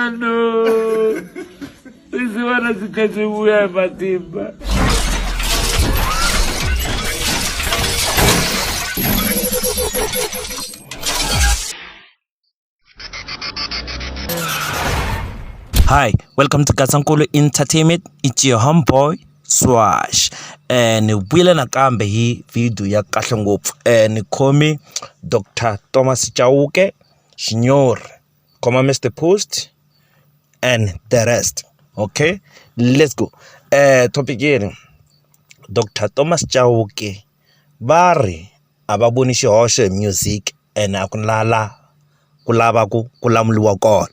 Mana no. Swisiwana swi tlhe swi vuya hi matimba. Hi, welcome to Gazankulu Entertainment. It's your homeboy Swash. Ni vuyile nakambe hi video ya kahle ngopfu. Ni khomi Dr. Thomas Chauke Xinyori, khoma Mr Post and the rest. Okay, let's go. Topic yi Dr. Thomas Chauke va ri a va voni xihoxo hi music ene a ku na la ku lava ku ku lamuriwa kona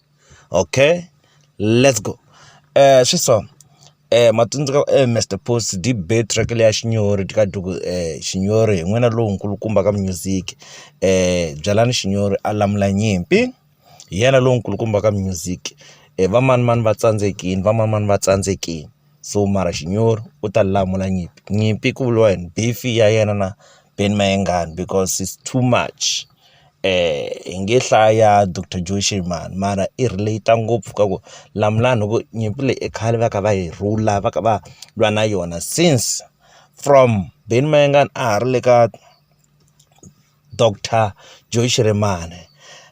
okay let's go swi so ma tsundzuka Mister Post dyi be track leya Xinyori ka duku Xinyori hi n'wina lowu nkulukumba ka music byelani Xinyori a lamula nyimpi hi yena lowu nkulukumba ka music va manimani va tsandzekile va manimani va tsandzekile so mara Xinyori u ta lamula nyimpi nyimpi ku vuriwa yini beef ya yena na Benny Mayengani because it's too much hi nge hlaya Doctor Joe Shirimani mara i relate ngopfu ka ku lamulani hi ku nyimpi leyi i khale va kha va yi rhula va kha va lwa na yona since from Benny Mayengani a ha ri le ka Doctor Joe Shirimani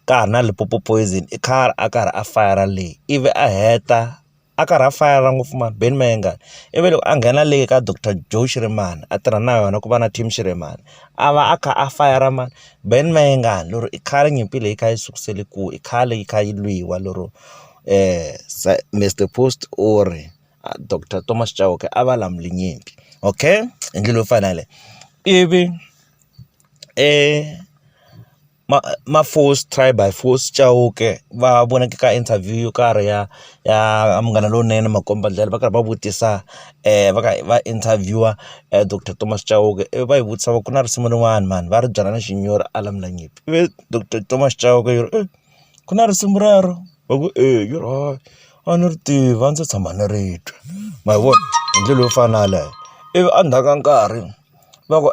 ka ha ri na Limpopo Poison i khale a karhi a fayara leyi ivi a heta a karhi a fayara ngopfu mani Benny Mayengani ivi loko a nghena le ka Doctor Joe Shirimani a tirha na yona ku va na team Shirimani a va a kha a fayara mani Benny Mayengani lero i khale nyimpi leyi kha yi sukusele kule i khale yi kha yi lwiwa lero Mister Post u ri Doctor Thomas Chauke a va lamuli nyimpi okay hi ndlela yo fana yaleyo ivi ma ma force try by force Chauke va voneke ka interview yo karhi ya ya Munghana Lonene makombandlela va karhi va vutisa va karhi va interview-a doctor Thomas Chauke ivi va yi vutisa va ku na risimu rin'wani mani va ri byalani Xinyori a lamula nyimpi ivi doctor Thomas Chauke yi ri e ku na risimu rero va ku e yi ri hayi a ni ri tivi a ndzi tshama ni ri twa ma yi vona hi ndlela yo fana na yaleyo ivi endzhaku ka nkarhi. Va ku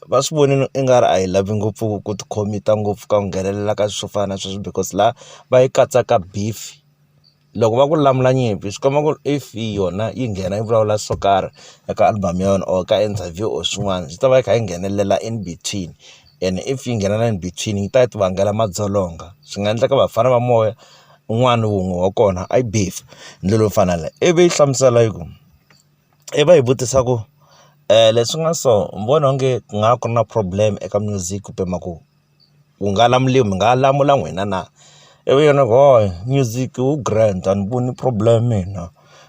va swi vonile i nga ri a hi lavi ngopfu ku ti khomita ngopfu ka ku nghenelela ka swilo swo fana na sweswo because la va yi katsaka beef loko va ku lamula nyimpi swi komba ku if yona yi nghena yi vulavula swo karhi eka album ya yona or ka interview or swin'wana swi ta va yi kha yi nghenelela in between and if yi nghenelela in between yi ta yi ti vangela madzolonga swi nga endleka vafana va moya un'wana wun'we wa kona a yi beef hi ndlela yo fana na yaleyo ivi yi hlamusela yi ku. I va hi vutisa ku leswi nga so mi vona onge ku nga va ku ri na problem eka music kumbe ma ku wu nga lamuriwi mi nga lamula n'wina na ivi yena ku hayi music wu grand a ni voni problem mina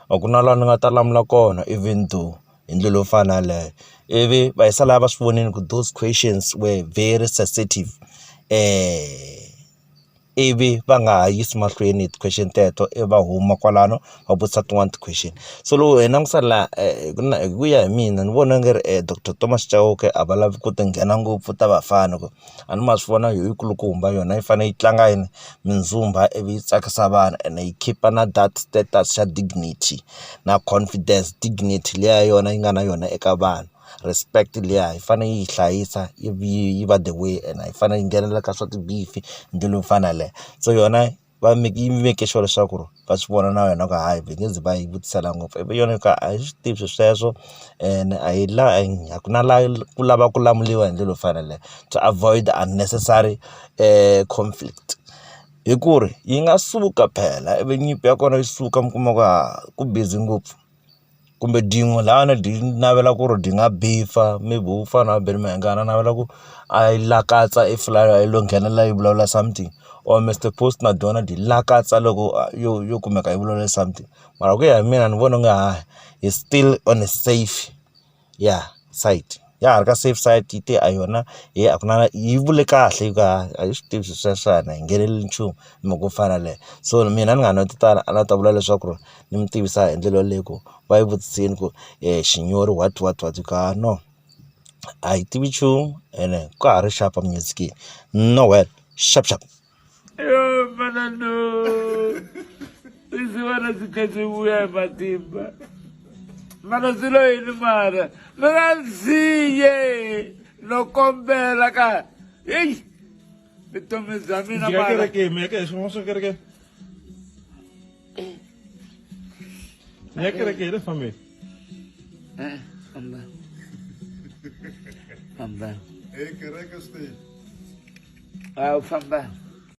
a ku na laha ni nga ta lamula kona even though hi ndlela yo fana na yaleyo ivi va yisa laha va swi vonile ku those questions were very sensitive . Ivi va nga ha yisi mahlweni ti-question teto ivi va huma kwalano va vutisa tin'wani ti-question so loko hi langutisa la hi ku na hi ku ya hi mina ni vona nga ri doctor Thomas Chauke a va lavi ku ti nghena ngopfu ta vafana ku a ni ma swi vona yo yi kulukumba yona yi fanele yi tlanga yini mindzumba ivi yi tsakisa vanhu ene yi khipa na that status xa dignity na confidence dignity liya ya yona yi nga na yona eka vanhu. Respect liya yi fanele yi yi hlayisa yi yi va the way and a yi fanele yi nghenelela ka swa ti-beef hi ndlela yo fana na yaleyo so yona va yi make sure leswaku va swi vona na yona ku hayi va nge zi va yi vutisela ngopfu ivi yona yo ka a yi swi tivi swilo sweswo and a yi la a ku na la ku lava ku lamuriwa hi ndlela yo fana na yaleyo to avoid unnecessary conflict hi ku ri yi nga suka phela ivi nyimpi ya kona yi suka mi kuma ku ha ku busy ngopfu. Kumbe dyin'we lahawani dyi navela ku ri dyi nga beef-a maybe wo fana na Benny Mayengani a navela ku a yi lakatsa if yi lo nghenelela yi vulavula something or Mister Post na byona dyi lakatsa loko yo yo kumeka yi vulavula something mara ku ya hi mina ni vona onge hayi he still on a safe ya side. Ya ha ri ka safe side yi te a yona he a ku na yi vule kahle yi ku a yi swi tivi swilo sweswiwani a hi ngheneleli nchumu hi mhaka yo fana na yaleyo so mina ni nga na to tala a ni ta vula leswaku ni mi tivisa hi ndlela yaleyo ku va yi vutisile ku Xinyori what what what yi ku ha no a yi tivi nchumu ene ka ha ri xapa music-ini no well xap xap. Yo mana no. Swisiwana swi tlhe swi vuya hi matimba. Mana swilo yini mara? Mi nga nsiye no kombela ka heyi vutomi bya mina Jika mara. kerekeni, mi ya ka swin'wana swa kerekeni. Ya kereke hi le fambeni. Eh, famba. Famba. Eh, kereke swi A wu famba.